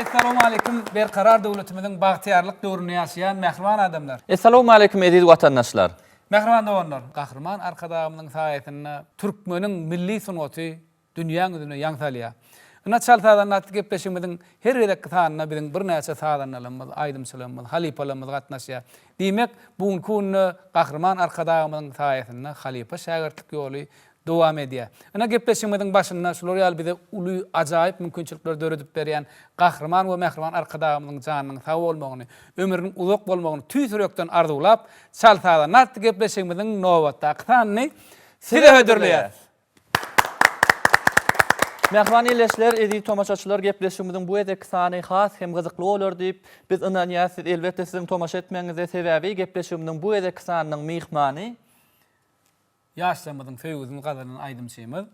Essalawmaleýkim Berkarar döwletimiziň bagtyýarlyk döwründe ýaşaýan mähriban adamlar! Essalawmaleýkim eziz watandaşlar! Mähriban doganlar! Gahryman Arkadagymyzyň saýasynda türkmeniň milli sungaty dünýäň ýüzüne ýaň salýar. Ynha Çal sazanda atly gepleşigimiziň her gezekki sanyna biziň birnäçe sazandalarymyz, aýdymçylarymyz, halypalarymyz gatnaşýar. Diýmek, bu günki günde Gahryman Arkadagymyzyň saýasynda halypa-şägirtlik ýoly dowam edýär. Ynha gepleşigimiziň başynda şular ýaly bize uly, ajaýyp mümkinçilikleri döredip berýän Gahryman we mähriban Arkadagymyzyň janynyň sag bolmagyny, ömrüniň uzak bolmagyny tüýs ýürekden arzuwlap, Çal sazanda atly gepleşigimiziň nobatdaky sanyny Size hödürleýäris. Mähriban ildeşler, eziz tomaşaçylar gepleşigimiziň bu gezekki sany has hem gyzykly bolar diýip, biz ynanýas. Siz elbetde siziň tomaşa etmegiňizde sebäbi gepleşigimiziň bu gezekki sanynyň myhmany, Ýaşlarymyzyň söýgüsini gazanan aýdymçymyz,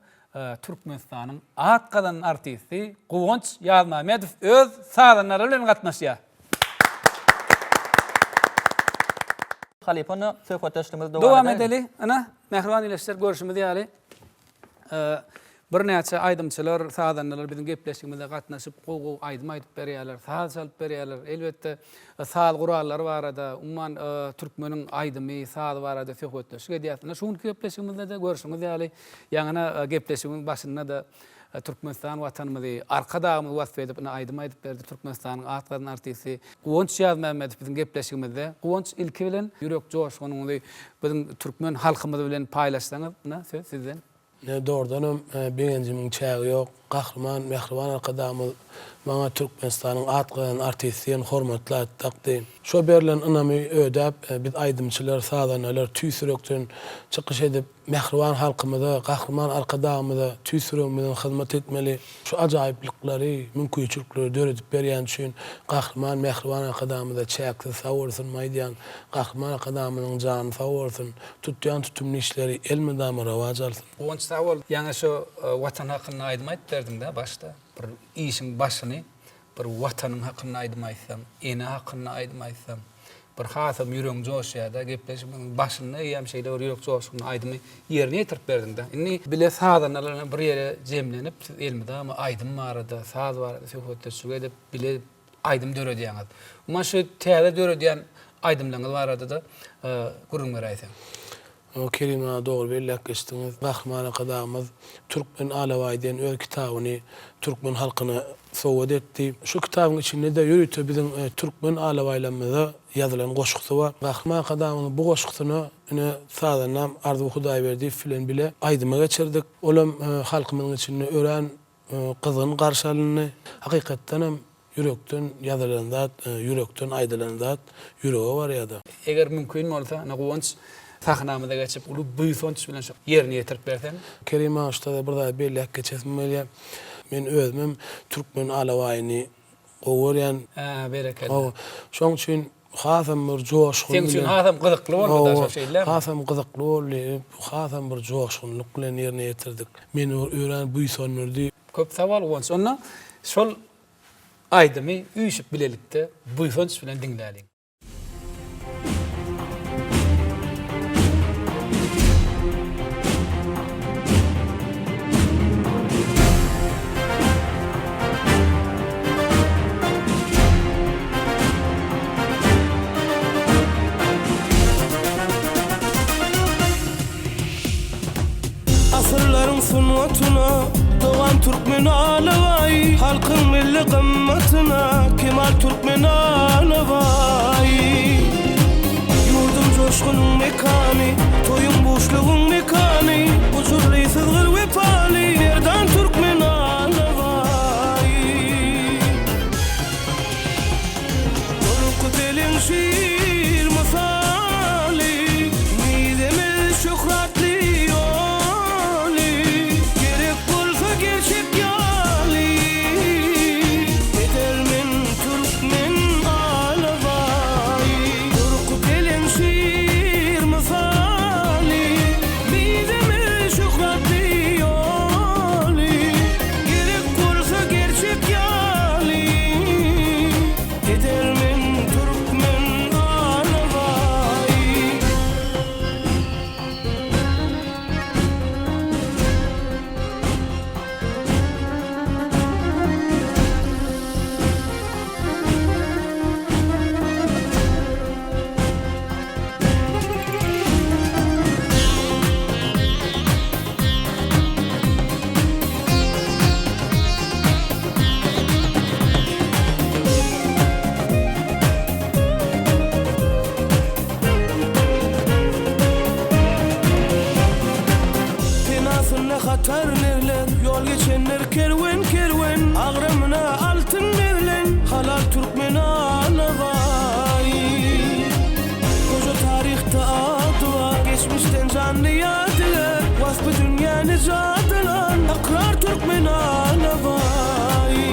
Türkmenistanyň at gazanan artisti Guwanç Ýazmämmedow öz sazandalary bilen gatnaşýar. Halypa onda söhbetdeşligimizi dowam Dowam edeli. Ynha, mähriban ildeşler görşümiz ýaly, birnäçe aýdymçylar, sazandalar biziň gepleşigimize gatnaşyp, gowy-gowy aýdym aýdyp berýärler, saz çalyp berýärler. Elbetde, saz gurallary barada, umuman, türkmeniň aýdymy, sazy barada söhbetdeşlik edýäris. Ine, şu günki gepleşigimizde-de görşüňiz ýaly, ýaňyna gepleşigiň başynda-da Türkmenistan Watanymyzy, Arkadagymyzy wasp edip, ine, aýdym aýdyp berdi Türkmenistanyň at gazanan artisti Guwanç Ýazmämmedow biziň gepleşigimizde. Guwanç, ilki bilen, ýürek joşgunyňyzy biziň türkmen halkymyz bilen paýlaşsaňyz, ine, söz sizden. Ine, dogrudanam, begenjimiň çägi ýok. Gahryman, mähriban Arkadagymyz maňa Türkmenistanyň at gazanan artisti diýen hormatly ady dakdy. Şo berlen ynamy ödäp, biz aýdymçylar, sazandalar tüýs ýürekden çykyş edip, Mähriban halkymyza, Gahryman Arkadagymyza tüýs ýüregimizden hyzmat etmeli. Şu ajaýyplyklary, mümkinçilikleri döredip berýäni üçin Gahryman, mähriban Arkadagymyza çäksiz sag bolsun aýdýan. Gahryman Arkadagymyzyň jany sag bolsun, tutýan tutumly işleri elmydama rowaç alsyn. Guwanç sag bol. Ýaňy şu Watan hakynda aýdym aýdyp berdiňdä başda. Bir işiň başyny Bir Watanyň hakynda aýdym aýtsaň, ene hakynda aýdym aýtsaň, bir hasam ýüregiň joşýar-da, gepleşigimiziň başynda eýýäm şeýle bir ýürek joşgunly aýdymy ýerine ýetirip berdiň-dä. Indi bile sazandalar bilen bir ýere jemlenip, siz elmydama aýdym barada, saz barada söhbetdeşlik edip, bile aýdym döredýäňiz. Umuman şu täze döredýän aýdymlaryňyz barada-da gürrüň beräýseň. Kerim aga dogry belläp geçdiňiz. Gahryman Arkadagymyz Türkmen alabaýy diýen öz kitabyny türkmen halkyna sowgat etdi. Şu kitabyň içinde-de ýörite biziň türkmen alabaýlarymyza ýazylan goşgusy bar. Gahryman Arkadagymyzyň bu goşgusyna ine sazandam Arzuw Hudaýberdiýew bilen bile aýdyma geçirdik. Olam halkymyzyň içinde örän Gyzgyn garşy alyndy. Hakykatdanam ýürekden ýazylan zat, ýürekden aýdylan zat ýürege barýada. Eger mümkin bolsa, ine Guwanç sahnamyza geçip uly buýsanç bilen şu ýerine ýetirip berseň. Kerim aga şutada bir zady belläp geçesim gelýär. Men özümem türkmen alabaýyny gowy görýän. Hä, berekella. Şoň üçin Hasam bir joşgun bilen. Seň üçin hasam gyzykly boldy daşa şeýlemi? Hasam gyzykly boldy. Hasam bir joşgunlyk bilen ýerine ýetirdik. Meni örän buýsandyrdy. Köp sag bol Guwanç. Onda şol aýdymy üýşüp bilelikde buýsanç bilen diňläliň. Asyrlaryň sungatyna dogan türkmen alabaýy, Halkyň milli gymmatyna kemal türkmen alabaýy. Ýurdum joşgunyň mekany, toýuň buşlugyň mekany, Gujurly syzgyr wepaly merdan türkmen alabaýy. Durky peleň şir mysaly, Mizemez şöhratly ýoly, Gerek bolsa gerçek ýaly, Edermen türkmen alabaýy. Durky peleň şir mysaly. Dünýäni jadylan ykrar türkmen alabaýy.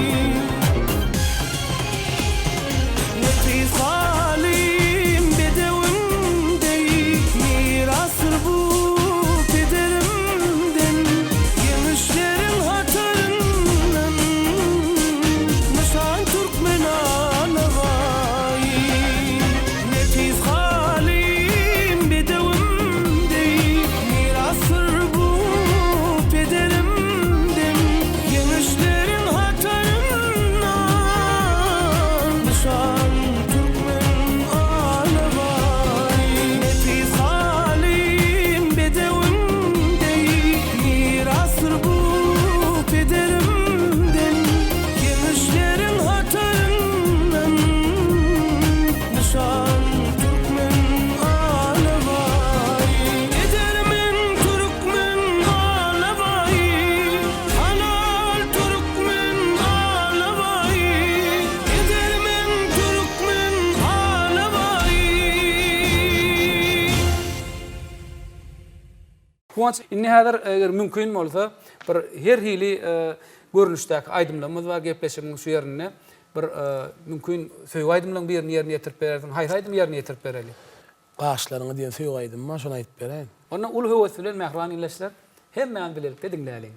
Nepis halym bedewim deý, Mirasdyr bu pederimden, Ýeňişleriň hataryndan Nyşan türkmen alabaýy. Nepis halym bedewim deý, Mirasdyr bu pederimden, Ýeňişleriň hatarynda Nyşan türkmen alabaýy. Nepis halym bedewim deý, Mirasdyr bu pederimden, Ýeňişleriň hataryndan Nyşan türkmen alabaýy. Edermen türkmen alabaýy. Halal türkmen alabaýy. Edermen türkmen alabaýy. Guwanç, indi häzir eger mümkin bolsa bir her hili görnüşdäki aýdymlarymyz bar gepleşigiň şu ýerinde bir mümkin söýgi aýdymlaryň birini ýerine ýetirip berersiň. Haýsy aýdymy ýerine ýetirip bereli? Gaşlaryňy diýen söýgi aýdym bar, şony aýdyp beräýin. Onda uly höwes bilen mähriban ildeşler, hemmämiz bilelikde diňläliň.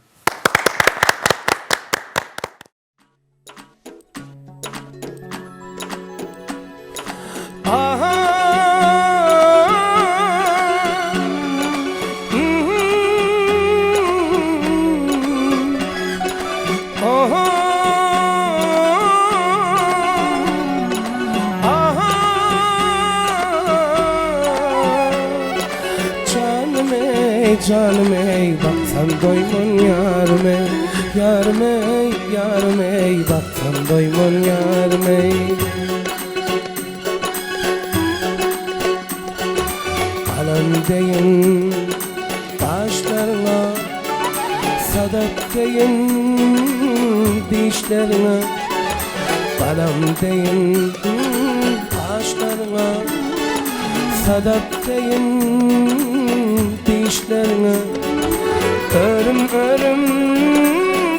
Janym eý, janym eý, baksam doýman ýarym eý, Ýarym eý, ýarym eý, baksam doýman ýarym eý. Galam deýin gaşlaryňa, Sadap deýin dişleriňe, Galam deýin gaşlaryňa, Sadap deýin dişleriňe, Örüm-örüm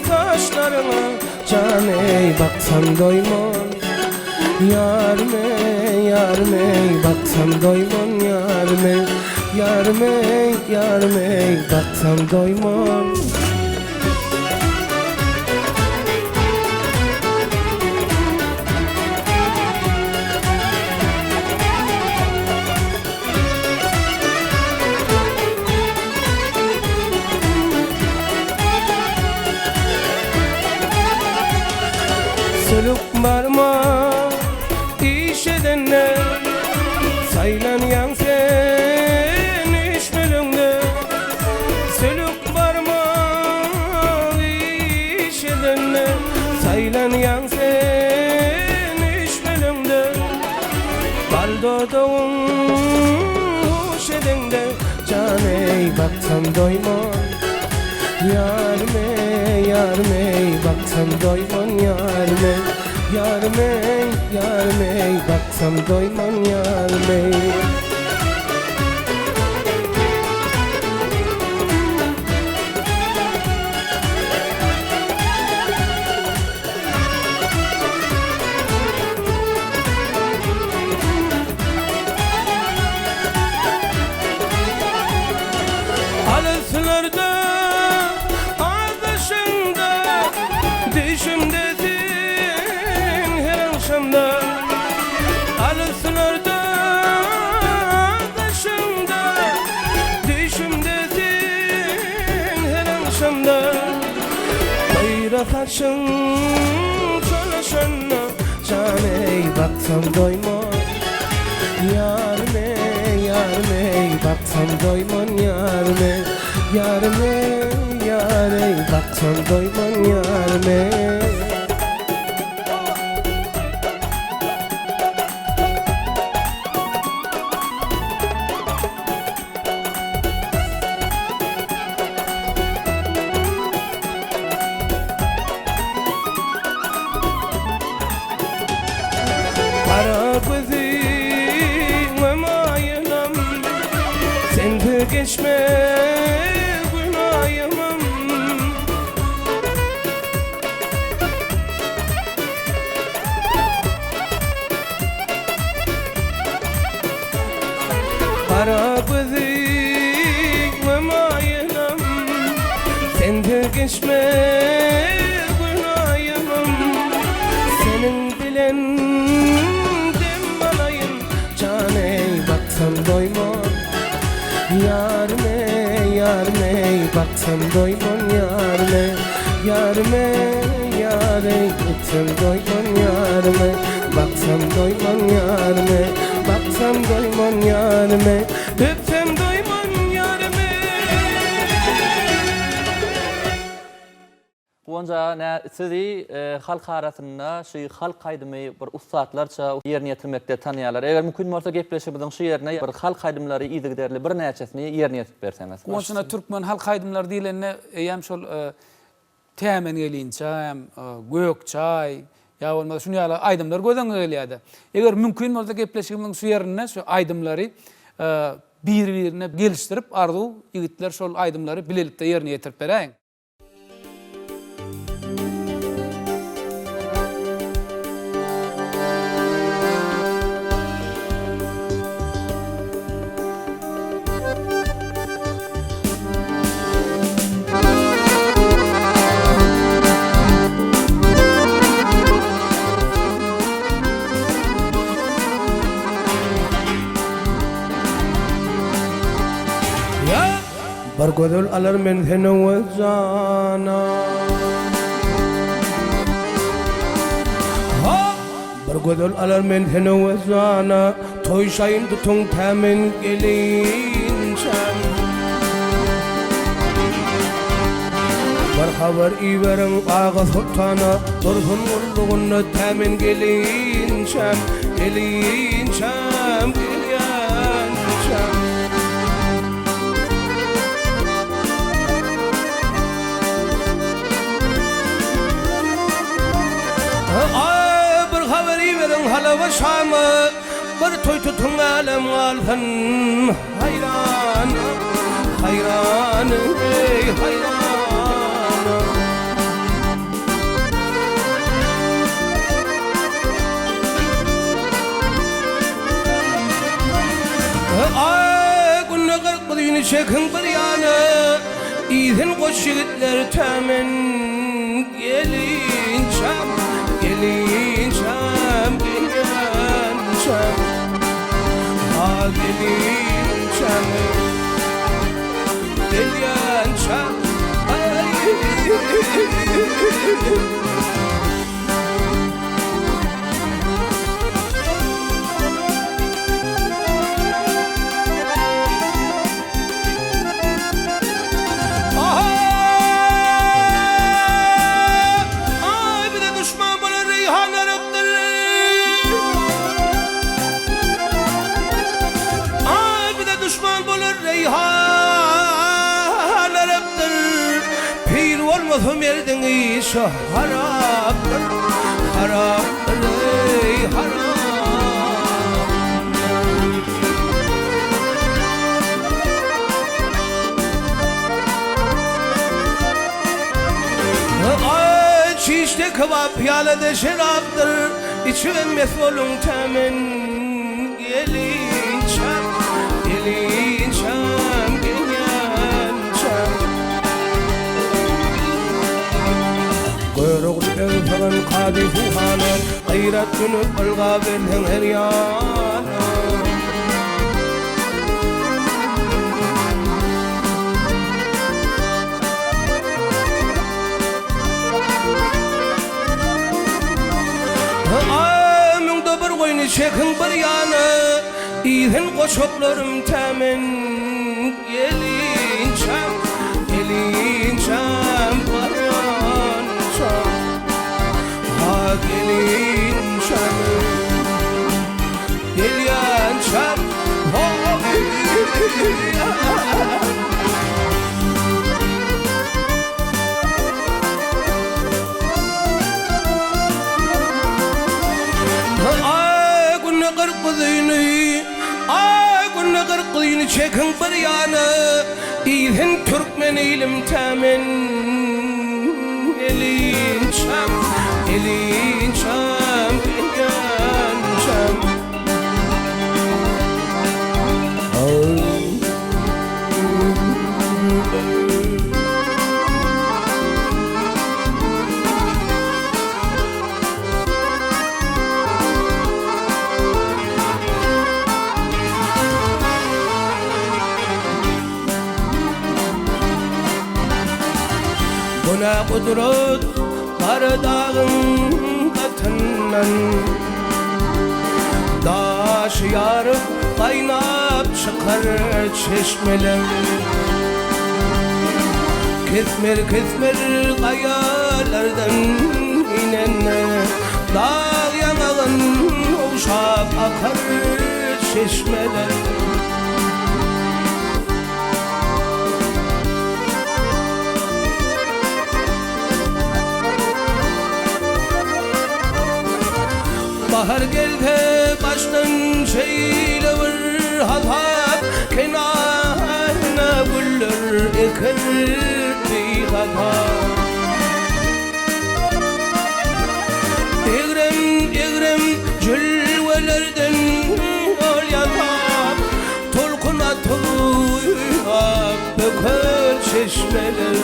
saçlaryňa, Jan eý, baksam doýman, Ýarym eý, ýarym eý, baksam doýman, Ýarym eý, ýarym eý, ýarym eý, baksam doýman. Sülük barma iş edende Saýlanýaň sen iş bölüňde Sülük barma iş edende Saýlanýaň sen iş bölüňde Bal dodagyň huş edeňde Jan eý baksam doýman Ýarym eý ýarym eý baksam doýman Ýarym eý ýarym eý ýarym eý baksam doýman Ýarym eý. Alyslarda azaşanda Düşümde sen her agşamda Alyslarda azaşanda Düşümde sen her agşamda Gaýra saçyň çolaşanda Jan eý baksam doýman Ýarym eý ýarym eý baksam doýman Ýarym eý ýarym eý ýar eý baksam doýman Ýarym eý. Gara gözüňe maýylam, Sensiz geçmez gün aýymam. Gara gözüňe maýylam Sende geçmez günaýymym Seniň bilen dem alaýyn Jan eý baksam doýman Ýarym eý ýarym eý baksam doýman Ýarym eý ýarym eý ýar eý öpsem doýman Ýarym eý baksam doýman Ýarym eý baksam doýman Ýarym eý öpsem doýman Ýarym eý. Guwanç aga nä sizi halk arasynda şu halk aýdymy bir ussatlarça ýerine ýetirmekde tanaýarlar. Eger mümkin bolsa gepleşigimiziň şu ýerine bir halk aýdymlary yzygiderli birnäçesini ýerine ýetirip berseňiz. Guwanç ine türkmen halk aýdymlary diýlende eýýäm şol Tämen gelinçäm, Gök çaý ýa bolmasa şuny ýaly aýdymlar göz öňüňe gelýärdi. Eger mümkin bolsa gepleşigimiziň şu ýerinde şu aýdymlary bir-birine gelişdirip Arzuw ýigitler şol aýdymlary bilelikde ýerine ýetirip beräýiň. Bir gözel alar men seni we jana. Bir gözel alar men seni we jana Toý şaýyn tutuň tä men gelinçäm Bir habar iberiň Aga soltana Dursun gullugynda tä men gelinçäm Gelinçäm gelýänçäm. Aý, bir habar iberiň Halaba Şama, Bir toý tutuň älem galsyn haýran, haýran, eý, haýran. Aý, günde 40 guzyny çekiň bir ýana, Iýsin goç ýigitler tä men gelinçäm, gelinçäm, gelýänçäm. Ha, gelinçäm, gelýänçäm, aý. Aý bize duşman bolan Reýhan Arapdyr. Aý bize duşman bolan Reýhan Arapdyr. Pir bolmasa merdiň işi harapdyr. Harapdyr eý harap. Aý, çişde kebap, pyýalada şerapdyr, Içibem mes boluň tä men gelinçäm, gelinçäm, gelýänçäm. Görogly öwseňem kazy Suhana, Gaýrat münüp ylgaberseň her ýana. Aý, müňde bir goýny çekiň bir ýana, Iýsin goçaklarym tä men gelinçäm, gelinçäm, barýançam. Ha, gelinçäm, gelýänçäm, ho-oý. Aý günde 40 guzyny, Aý günde 40 guzyny çekiň bir ýana, Iýsin türkmen ilim tä men gelinçäm, gelinçäm, gelýänçäm. Sende gudrat bar dagyň gatyndan. Daş ýaryp gaýnap çykar çeşmeler. Kesmer-kesmer gaýalardan inende, Dag ýaňagyn ogşap akar çeşmeler. Bahar gelse başdan şeýle bir hasap, Kenaryna güller eker bihasap. Egrem-egrem jülgelerden ýol ýasap, Tolkun atyp böker çeşmeler.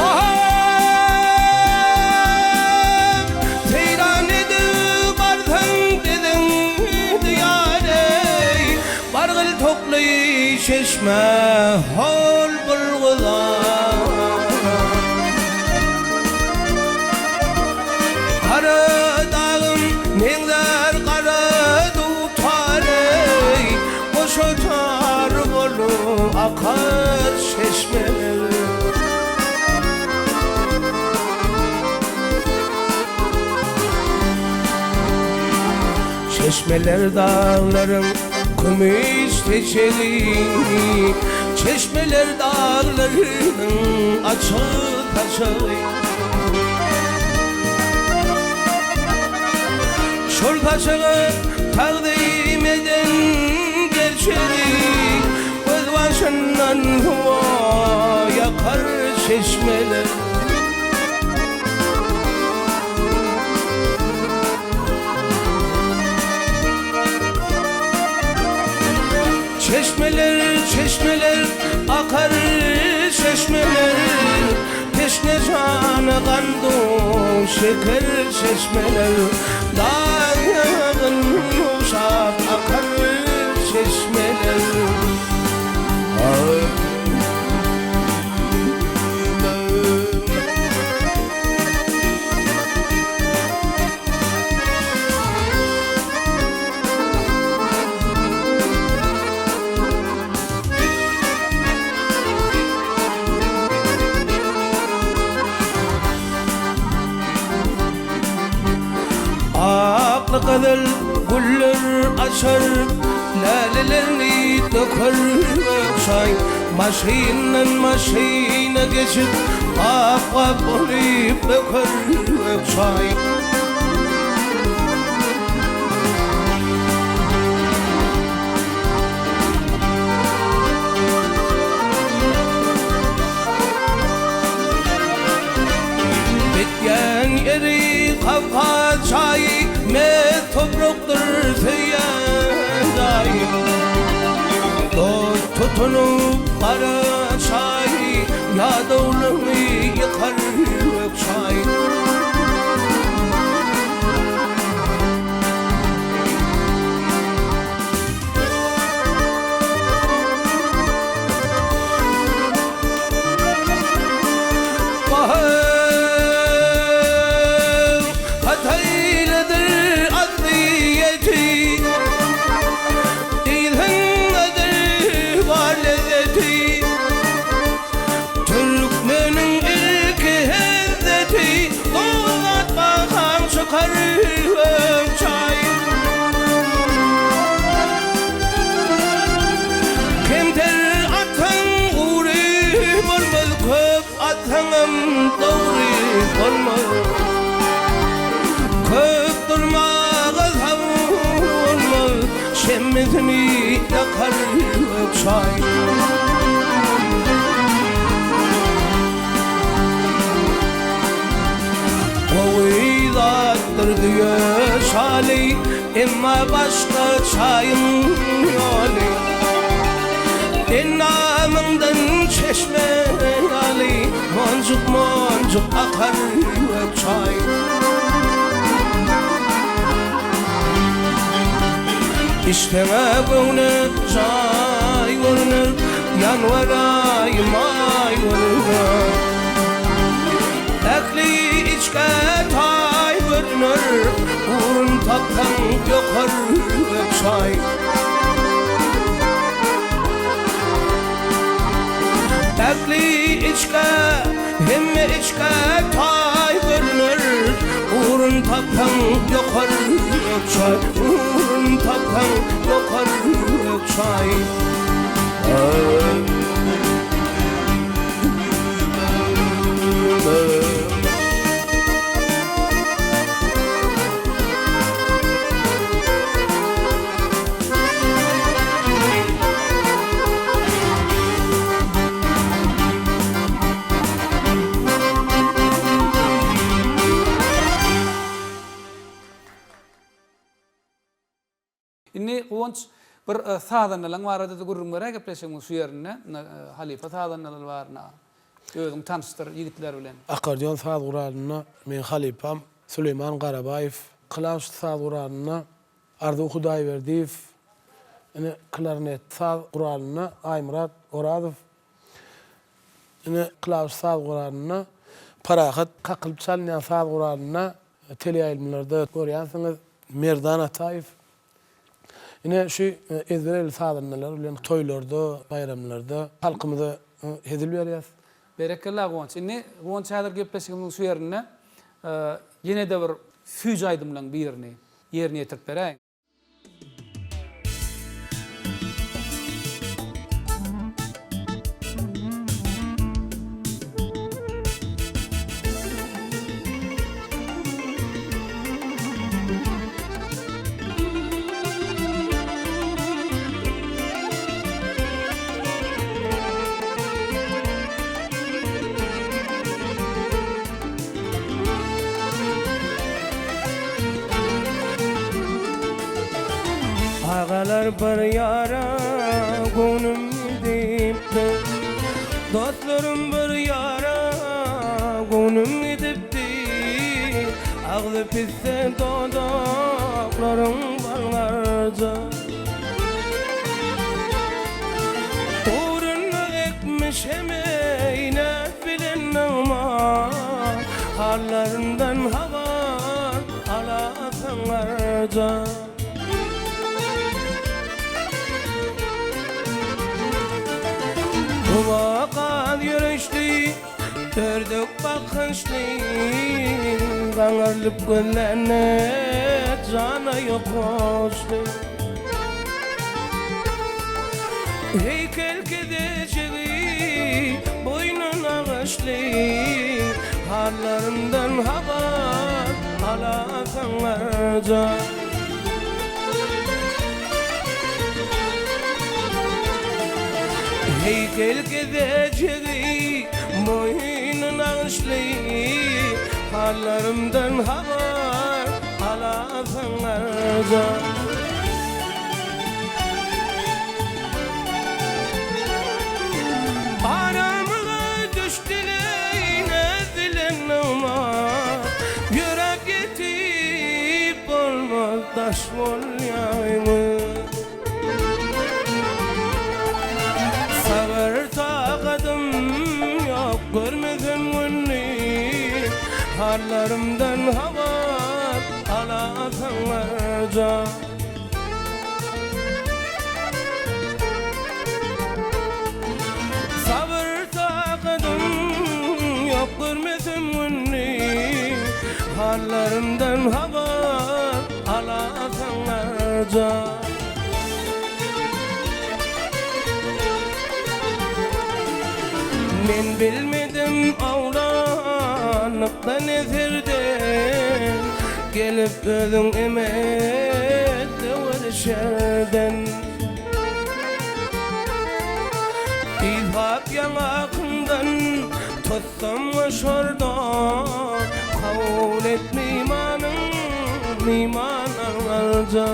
Aham! Seýran edip barsaň biziň diýar-eý, Bargyl tokly çeşme hol bulguzar. Gara dagym meňzär gara dutary, Goşa tar bolup akar çeşmeler. Çeşmeler daglaryň kümüş seçegi, Çeşmeler daglaryň açyk saçagy. Şol saçaga tagzym eden gerçegi, Gözbaşyndan suwa ýakar çeşmeler. Çeşmeler, çeşmeler, akar çeşmeler, Teşne jana gandu şeker çeşmeler, Dagyn uşap akar çeşmeler. Akly gyzyl güller açar, Lälelerini döker çaý. Maşyndan maşyna geçip, Gap-gap bolup böker çaý. Bitýän ýeri Kawkaz çaýy, Mes toprakdyr söýýän jaýy. Dost tutunyp gara çaýy, Ýadawlygyňy ýykar gök çaý. Bahar Hataýlydyr aslyýeti, Diýseňedir bar lezzeti. Türkmeniň ilki hezzeti, Duz atmasaň çykar gök çaý. Kemter atsaň gury bolmaz, Köp atsaňam dogry bolmaz. Köp durmaga sag bolmaz, Şemsini ýakar gök çaý. Gowy zatdyr düýe şaly, Emma başga çaýyň ýoly. Endamyňdan çeşme ýaly Monjuk-monjuk akar gök çaý. Içseň-ä göwne jaý görner, Ýanwar aýy, maý görner. Ähli içgä taý görner, Ugrun tapsaň ýokar gök çaý. Ähli içgä, hemme içgä taý görner, Ugrun tapsaň ýokar gök çaý, Ugrun tapsaň ýokar gök çaý. Indi Guwanç bir sazandalaň barada-da gürrüň beräý gepleşigimiň şu ýerinde. Halypa sazandalar baryna özüň tanyşdyr ýigitler bilen. Akkordeon saz guralynda meň halypam Süleýman Garabaýew, klawiş saz guralynda Arzuw Hudaýberdiýew, ine, klarnet saz guralynda Aýmyrat Orazow, ine, klawiş saz guralynda Parahat, kakylyp çalynýan saz guralynda teleýaýlymlarda görýänsiňiz, Merdan Ataýew. Ine, şu ezber elli sazandalar bilen toýlarda, baýramlarda halkymyza hezil berýäs. Berekella Guwanç. Indi Guwanç häzir gepleşigimiziň şu ýerinde ýene-de bir süýji aýdymlaň birini ýerine ýetirip beräýiň. Agalar bir ýara göwnüm gidipdi Dostlarym bir ýara göwnüm gidipdi Agzy pisse dodaklaryň balgarja Ugrunda ekmişem eý näz bilen nagma Hallaryndan habar alasaňlarja. Guba gaz ýörüşli, ördek bakyşly, Gaňyrlyp gözlände jana ýokaşdy. Heýkel kezejegi boýny nagyşly, Hallaryndan habar alasaňlarja. Heýkel kezejegi boýny nagyşly, Hallarymdan habar alasaňlarja. Aramyza düşdüleý näzilen nygma, Ýöräp ýetip bolmaz daş bolýaýmy. Sabyr takadym ýok görmesem günni, Hallarymdan habar alasaňlarja. Sabyr takadym ýok görmesem günni Hallarymdan habar alasaňlarja. Men bilmedim awlanykdan eserden Gelip özüň emet döwer şerden. Yzgap ýaňakyňdan tutsam goşarda, Kabul et mymanyň myman alja.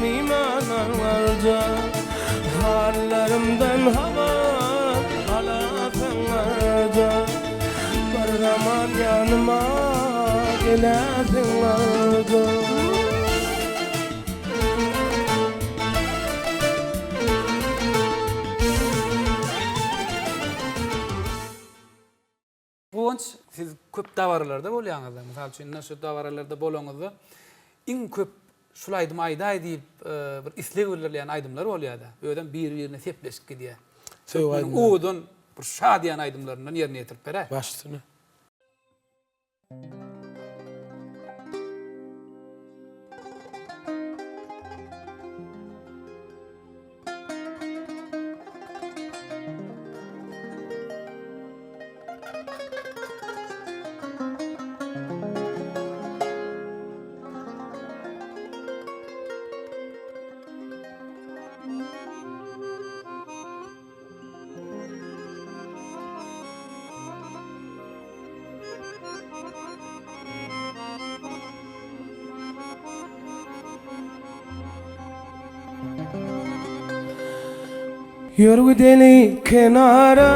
Myman aňarda Hallarymdan habar alasaň arda Bir zaman ýanyma geläsiň arda. Guwanç, siz köp dabaralarda bolýaňyzda, mysal üçin, ine şu dabaralarda bolaňyzda iň köp şul aýdymy aýdaý diýip bir isleg bildirilýän aýdymlar bolýar-da, özem biri-birine sepleşip gidýär. Söýgi Türkmeniň aýdymlary. owadan bir şadyýan aýdymlaryndan ýerine ýetirip beräý. Baş üstüne. Ýör gideli kenara,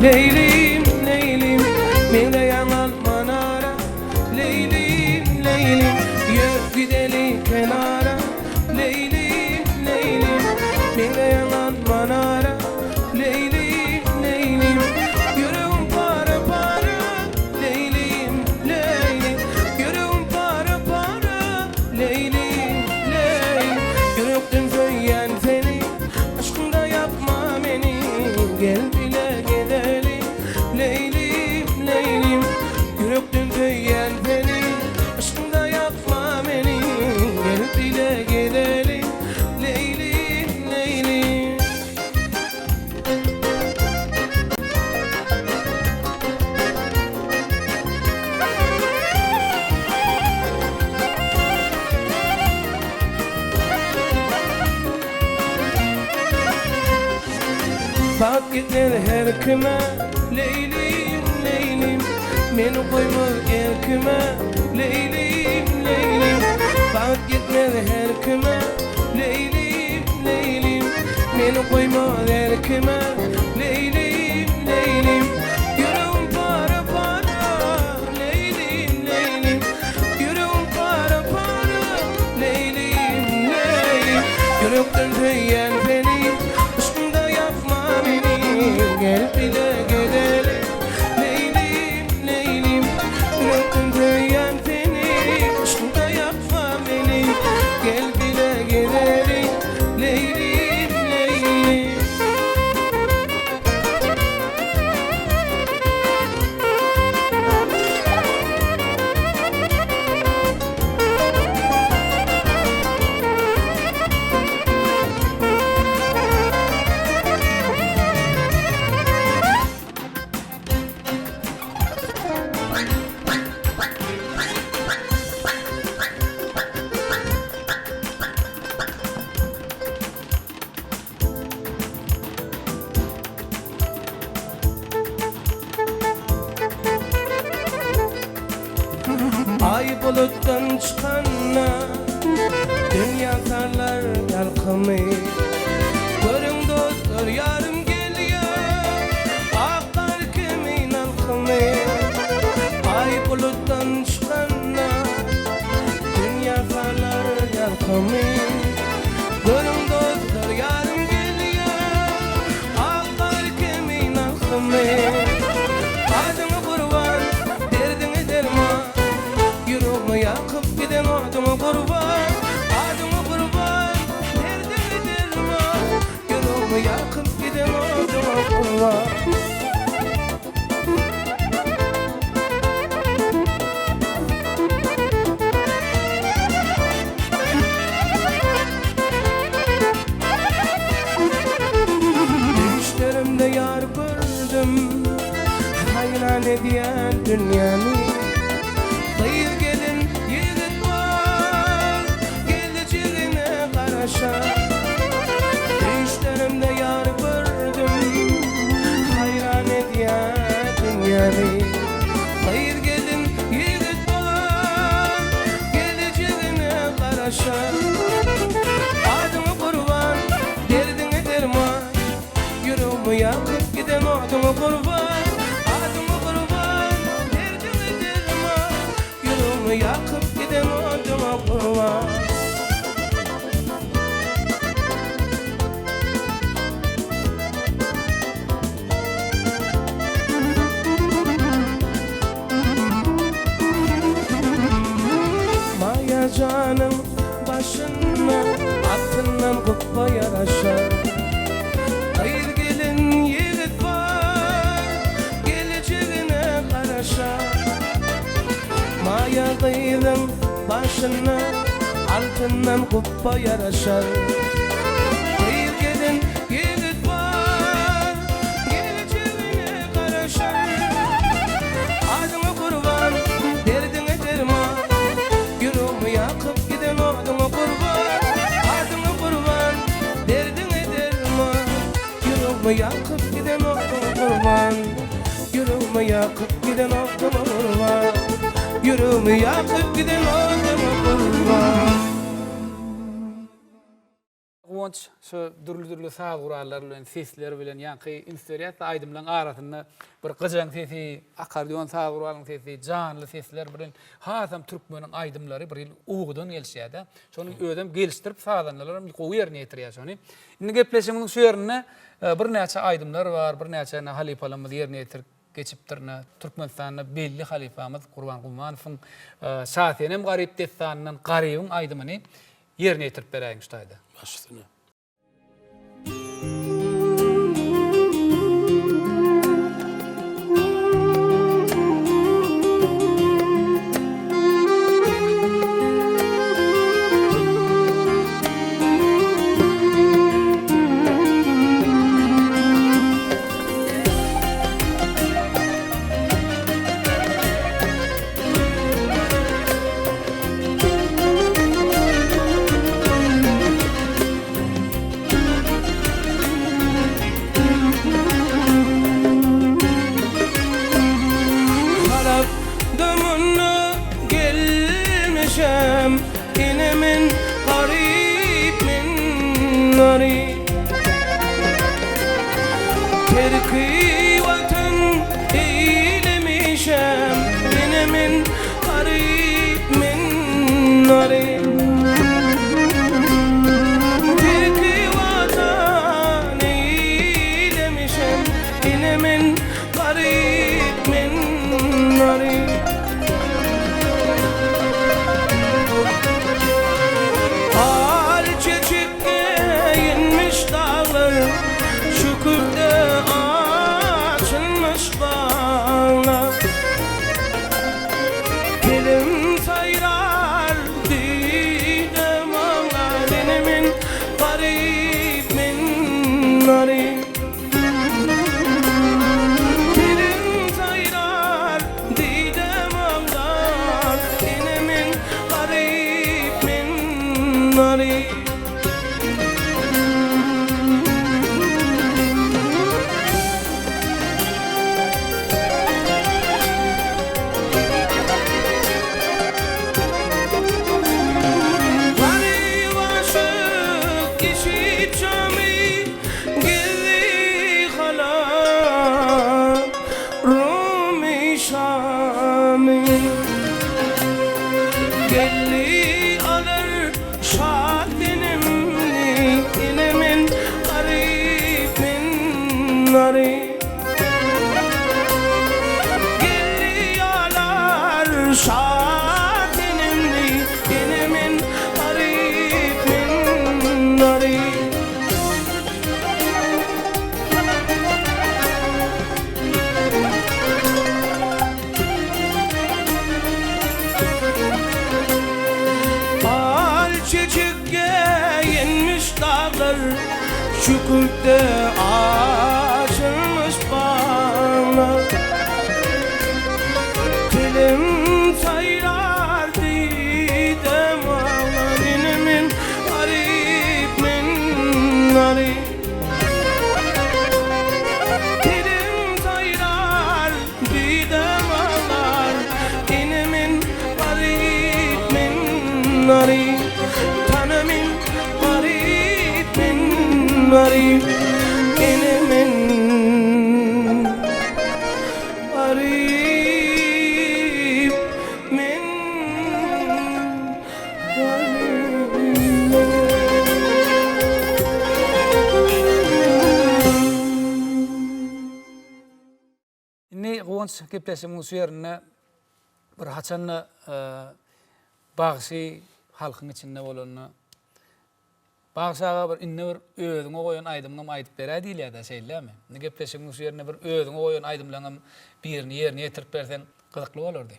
Leýlim, Leýlim, Meňzeýäň alma nara, Leýlim, Leýlim, Ýör gideli kenara, Leýlim, Leýlim, Meňzeýäň alma nara, Leýlim, Leýlim, Ýüregim para-para, Leýlim, Leýlim, Ýüregim para-para, Leýlim, Leýlim, Ýürekden söýýän seni, Yşkyňda ýakma meni, Gel bile gezeli, Leýlim, Leýlim, Ýürekden söýýän seni, Yşkyňda ýakma meni, Gel bile gezeli, Leýlim, Leýlim. Bagt ýetmez her kime, Leýlim, Leýlim, Meni goýmaz erkime, Leýlim, Leýlim, Bagt ýetmez her kime, Leýlim, Leýlim, Meni goýmaz erkime, Leýlim, Leýlim, Ýüregim para-para, Leýlim, Leýlim, Ýüregim para-para, Leýlim, Leýlim, Ýürekden söýýän seni, Yşkyňda ýakma meni, Gel bile gezeli, Leýlim, Leýlim, Ýürekden söýýän seni, Yşkyňda ýakma meni, Gel bile gezeli, Leýlim, Leýlim. Aý bulutdan çykanda Dünýä sarlar ýalkymy. Görüň dostlar ýarym gelýär Ak gar kimin alkymy. Aý bulutdan çykanda Dünýä sarlar ýalkymy. Görüň dostlar ýarym gelýär Ak gar kimin alkymy. Adyňa gurban, derdiňe derman Ýüregimi ýakyp giden oduňa gurban Adyňa gurban, derdiňe derman Ýüregimi ýakyp giden oduňa gurban. Düýşlerimde ýar gördüm, Haýran edýän dünýäni. Gyz gelin, ýigit bar, Gelejegine garaşan. Düýşlerimde ýar gördüm, Haýran edýän dünýäni. Gyz gelin, ýigit bar, Gelejegine garaşan. gurban. Maýa janyň başyna altyndan gupba ýaraşar. Gyz gelin ýigit bar, gelejegine garaşar. Maýa gyzyň başyna altyndan gupba ýaraşar. Gyz gelin ýigit bar, gelejegine garaşar. Adyňa gurban, derdiňe derman, Ýüregimi ýakyp giden oduňa gurban. Adyňa gurban, derdiňe derman, Ýüregimi ýakyp giden oduňa gurban. Ýüregimi ýakyp giden oduňa gurban. Ýüregimi ýakyp giden oduňa gurban. Guwanç şu dürli-dürli saz gurallary bilen, sesler bilen ýaňky üns berýäs-de aýdymlaryň arasynda bir gyjaň sesi, akkordeon saz guralyň sesi, janly sesler bilen hasam türkmeniň aýdymlary bir hili owadan gelişýär-de. Şonuň özem gelişdirip sazandalar hem gowy ýerine ýetirýär şony. Indi gepleşigimiziň şu ýerinde birnäçe aýdymlar bar, birnäçe ine halypalarymyz ýerine ýetirip geçipdir. Ine Türkmenistanda belli halypamyz Gurban Gumanowyň Şasenem Garyp dessanyndan Garybyň aýdymyny Ýerine ýetirip beräýiň şu taýda. Baş üstüne. Harap dömünde gelmişem Ine men garyp men garyp Terki watan eýlemişem Ine men garyp men garyp Terki watan eýlemişem Ine men garyp men garyp Al çeçek geýinmiş daglar Şükürde açylmyş baglar Dilim saýrar didem aglar Ene men garyp men garyp Dilim saýrar didem aglar Ene men garyp men garyp. Garyp aşyk kişi jamy gizli halap Rumy Şamy Geldi alar Şat enimni ine men garyp men garyp Geldi alar şat enimni ine men garyp men garyp. Al çeçek geýinmiş daglar, Çükürtde açylmyş baglar. Dilim saýrar didem aglar, Ine men garyp men garyp. Dilim saýrar Didem aglar Ine men garyp men garyp Tana men garyp men garyp Ine men garyp men. Guwanç gepleşigimiziň şu ýerinde bir haçanda bagşy halkyň içinde bolanda Bagşy aga bir indi bir özüňe goýan aýdymyňam aýdyp beräý diýilýär-dä şeýle-dämi? Indi gepleşigiň şu ýerinde bir özüňe goýan aýdymlaňam birini ýerine ýetirip berseň gyzykly bolardy.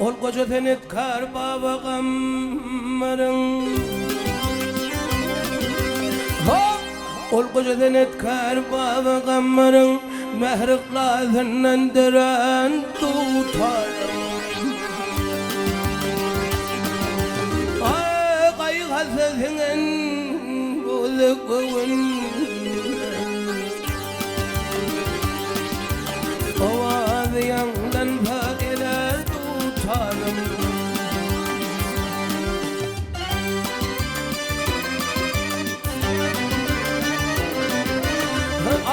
Ol goja senetkar Baba Gammaryň Hop! Ol goja senetkar Baba Gammaryň Mähir-yhlasyndan dörän dutarym. Aý, gaýgy-hasrat siňen bozuk göwün. Owazy ýaňlansa ele dutaryň.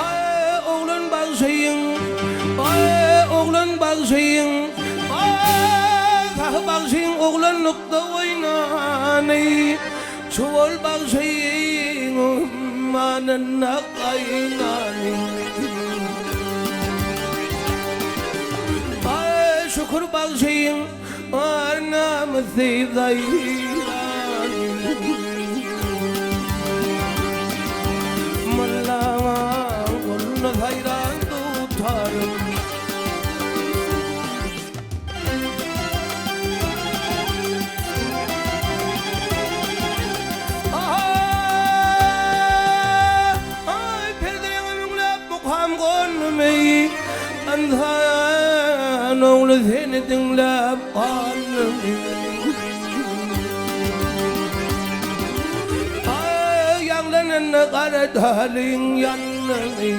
Aý, oglan bagşyň, aý, oglan bagşyň, aý, sahy bagşyň oglanlykda oýnany. Çuwal bagşyň ummanynda gaýnany. Aý, Şükür bagşyň ar-namysy zaýrany. Mollaň goluna saýran dutarym. Aý, perdeňe müňläp mukam gondumy, Ynsan ogly seni diňläp galdymy. Aý, ýaňlananda gara dalyň ýalnymy.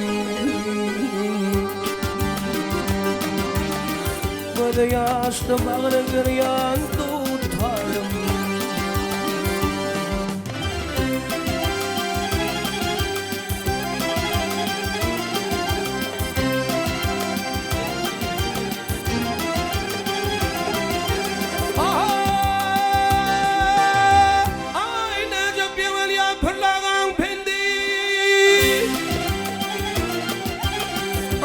Gözi ýaşly bagry girýan dutarym. Aý, näjep ýeňilýär pürlagaň pendi.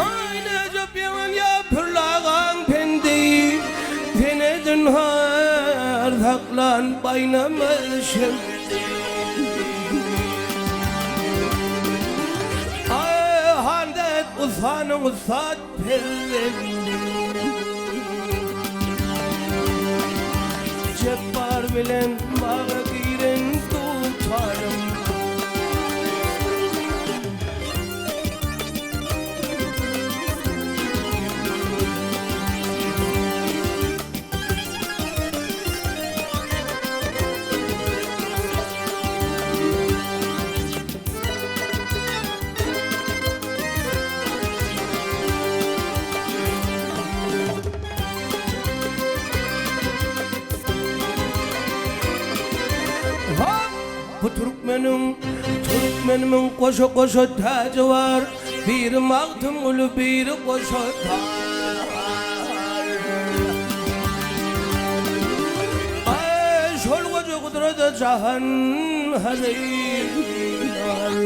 Aý, näjep ýeňilýär pürlagaň pendi. Seni zynhar saklan baýnamaz şemdi. Aý, Handet ussanyň ussat perzendi. Jepbar bilen baga giren dutarym. Hop! Bu türkmeniň, türkmenimiň goşa-goşa täji bar, Biri Magtymguly, biri goşa tar. Aý, şol goja gudrada jahan hazynal.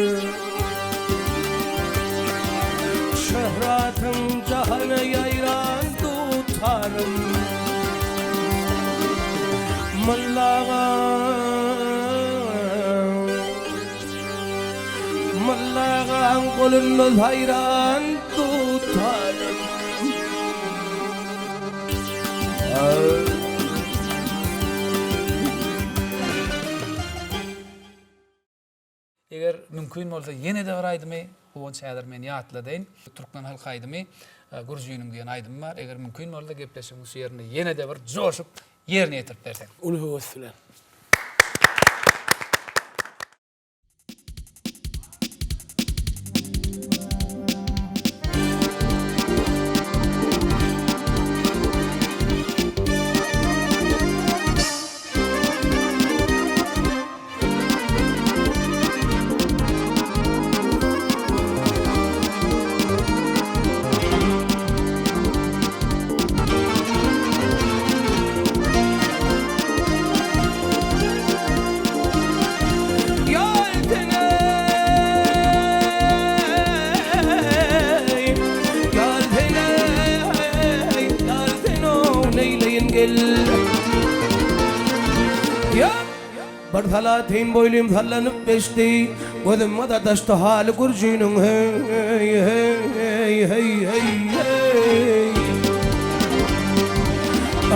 Şöhratyň jahana ýaýran dutarym. Mollaga Mollagaň golunda saýran dutarym. Eger mümkin bolsa ýene-de bir aýdymy Guwanç häzir men ýatladaýyn. Türkmen halk aýdymy Gürjiniň diýen aýdymy bar. Eger mümkin bolsa gepleşigiň şu ýerinde ýene-de bir joşup ýerine ýetirip berseň. Uly höwes bilen. neýleýin gel. Ýa bir salatyn boýlym sallanyp geçdi, Gözüme dadaşdy haly gürjiniň heý heý heý heý heý.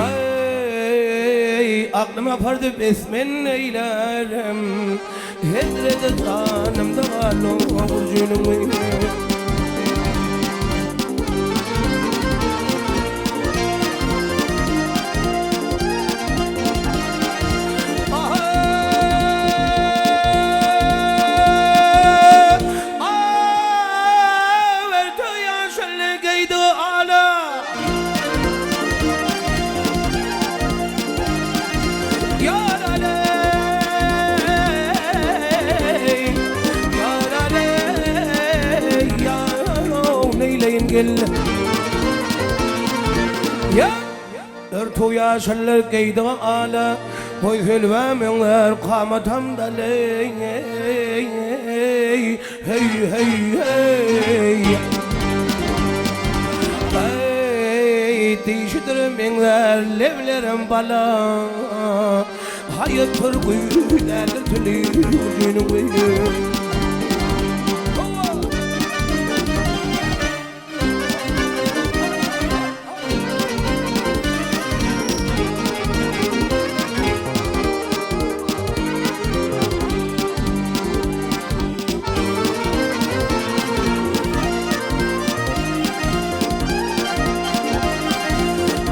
Aý aklym apardy bes men neýlärem, Hezreti janymda galdy gürjiniň. Örtük ýaşyllar geýdigi ala, Boý selbä meňzär kamatam daleý, Heý, heý, heý. Eý, dişidir meňzär leblerim bala, Haýatdyr güýz däldir tüli gürjüniň.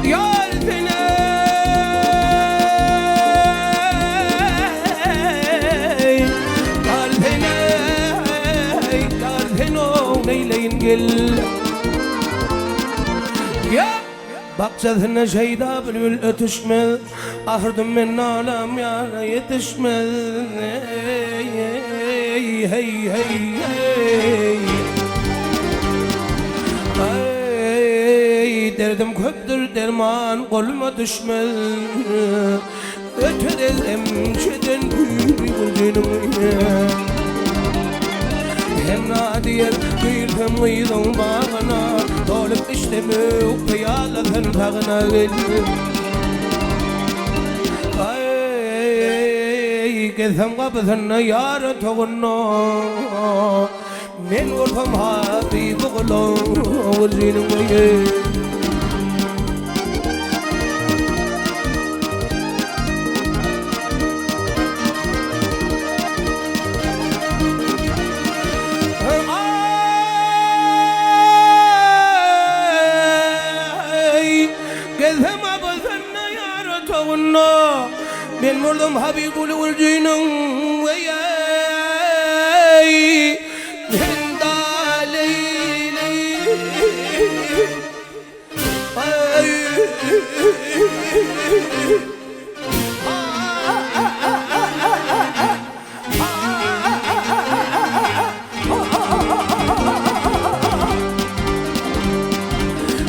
Ýar seni Ýar seni Ýar seni Neýleýin gel. Ýa bakjasyna şeýda bülbül ötüşmez, Ahyrdym men nalam ýara ýetişmez. Heý, heý, heý. Aý, derdim köpdür derman goluma düşmez. Öter emçeden güýrügüniň Hemra diýer girsem gyzyň bagyna Dolup içsem öwpeýalasyn sagyna gel Aý gezsem gapysynda ýar otagynda Men bolsam habyby gulagynyň öýi. Aý, gezsem abasynda ýar otagynda, Men boldum Habyguly Gürjiniň weýeý, Men daleýleý. Aý.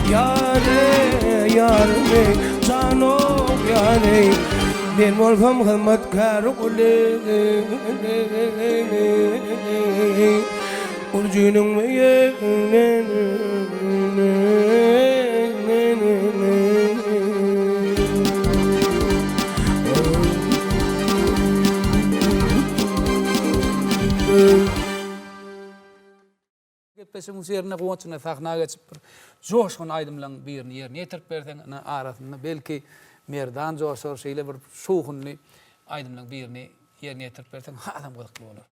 Ýar-eý, ýar-eý, jan-ow, ýar-eý, Men bolsam hyzmatkär guly. Gürjiniň Gepleşigiň şu ýerinde Guwanç ine sahna geçip bir joşgunly aýdymlaň birini ýerine ýetirip berseň ine arasynda belki Merdan joşar şeýle bir şowhunly aýdymlaň birini ýerine ýetirip berseň hasam gyzykly bolar.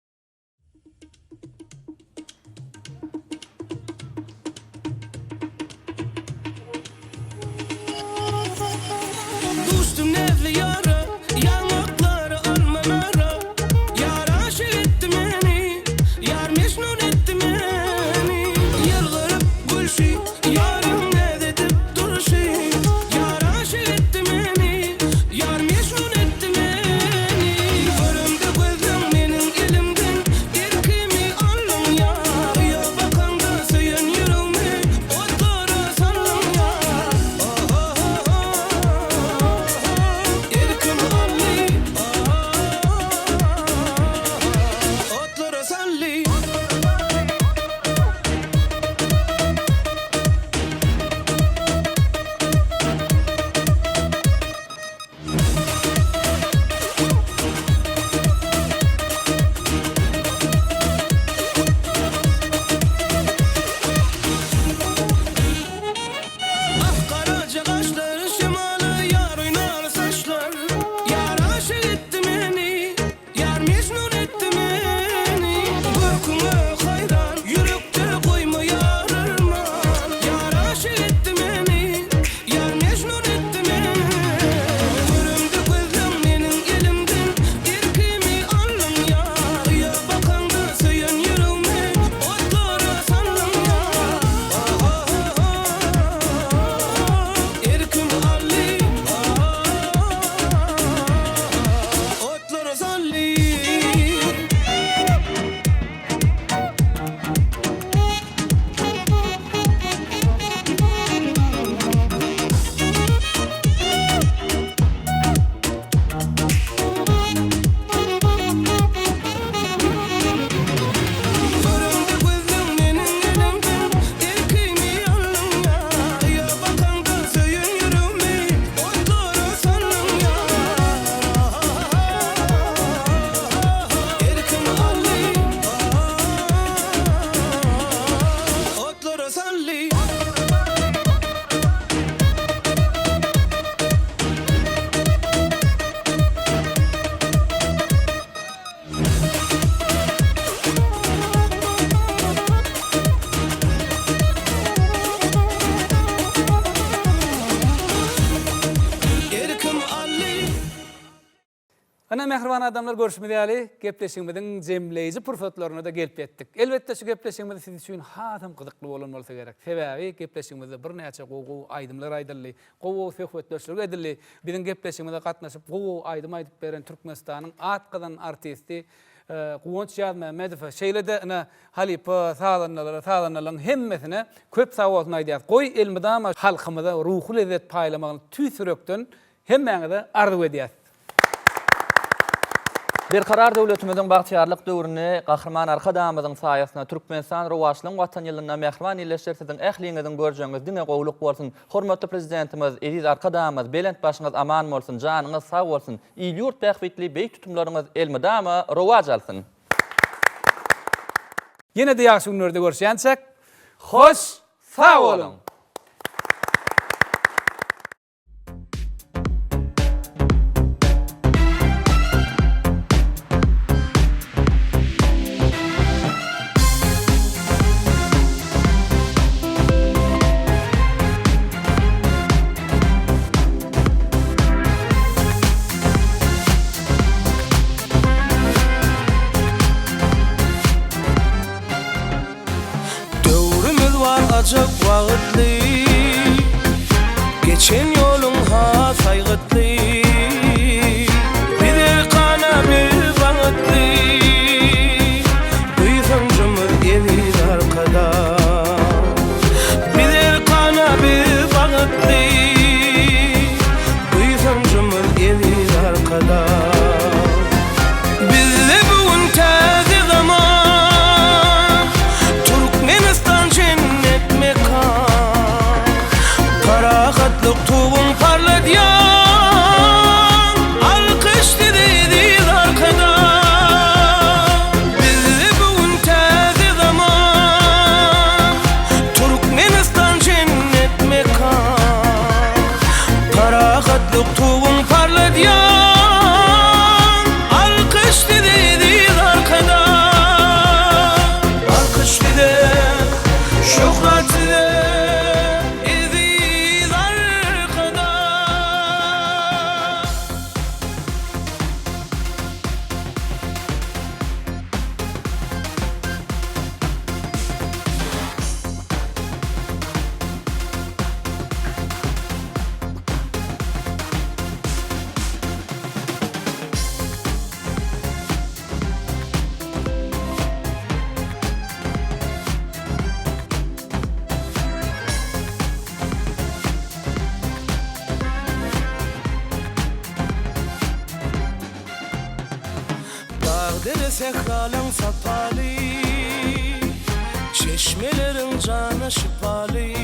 Duşdum näzli ýara, Ýaňaklary alma nara. Ýar aşyk etdi meni, Ýar mežnun etdi meni. Ýylgyryp gülşi, Ýaryň näz edip durşy. Ýar aşyk etdi meni, Ýar mežnun etdi meni. Göremde gözleň meniň elimde. Ine, mähriban adamlar, görşümiz ýaly, gepleşigimiziň jemleýji pursatlaryna-da gelip ýetdik. Elbetde, şu gepleşigimiz siz üçin hasam gyzykly bolan bolsa gerek. Sebäbi gepleşigimizde birnäçe gowy-gowy aýdymlar aýdyldy, gowy-gowy söhbetdeşlik edildi. Biziň gepleşigimize gatnaşyp, gowy-gowy aýdym aýdyp beren Türkmenistanyň at gazanan artisti Guwanç Ýazmämmedowa, şeýle-de ine, halypa sazandalara, sazandalaryň hemmesine köp sag bolsun aýdýarys. Goý, elmydama halkymyza ruhy lezzet paýlamagyny tüýs ýürekden Hemmäňize arzuw edýäs. Berkarar döwletimiziň bagtyýarlyk döwründe Gahryman Arkadagymyzyň saýasynda Türkmenistan rowaçlygyň Watany ýylynda mähriban ildeşler siziň ähliňiziň görjegiňiz diňe gowluk bolsun. Hormatly Prezidentimiz eziz Arkadagymyz belent başyňyz aman bolsun, janyňyz sag bolsun, il-ýurt bähbitli beýik tutumlaryňyz elmydama rowaç alsyn! Ýene-de ýagşy günlerde görüşýänçäk, hoş sag boluň! Döwrümiz bar ajap wagtly, Geçen ýoluň has aýgytly. Biz erkana, biz bagtly, Buýsanjymyz eziz Arkadag. Biz erkana, biz bagtly, Buýsanjymyz eziz Arkadag. Bizde bu gün täze zaman, Türkmenistan jennet mekan. Parahatlyk tugun parladýan, Alkyş size eziz Arkadag. Bizde bu gün täze zaman, Türkmenistan jennet mekan. Parahatlyk tugun parladýan, Alkyş size eziz Arkadag. Alkyş size, şöhrat size, eziz Arkadag. Dag-dere sähralaň sapaly, Çeşmeleriň jana şypaly.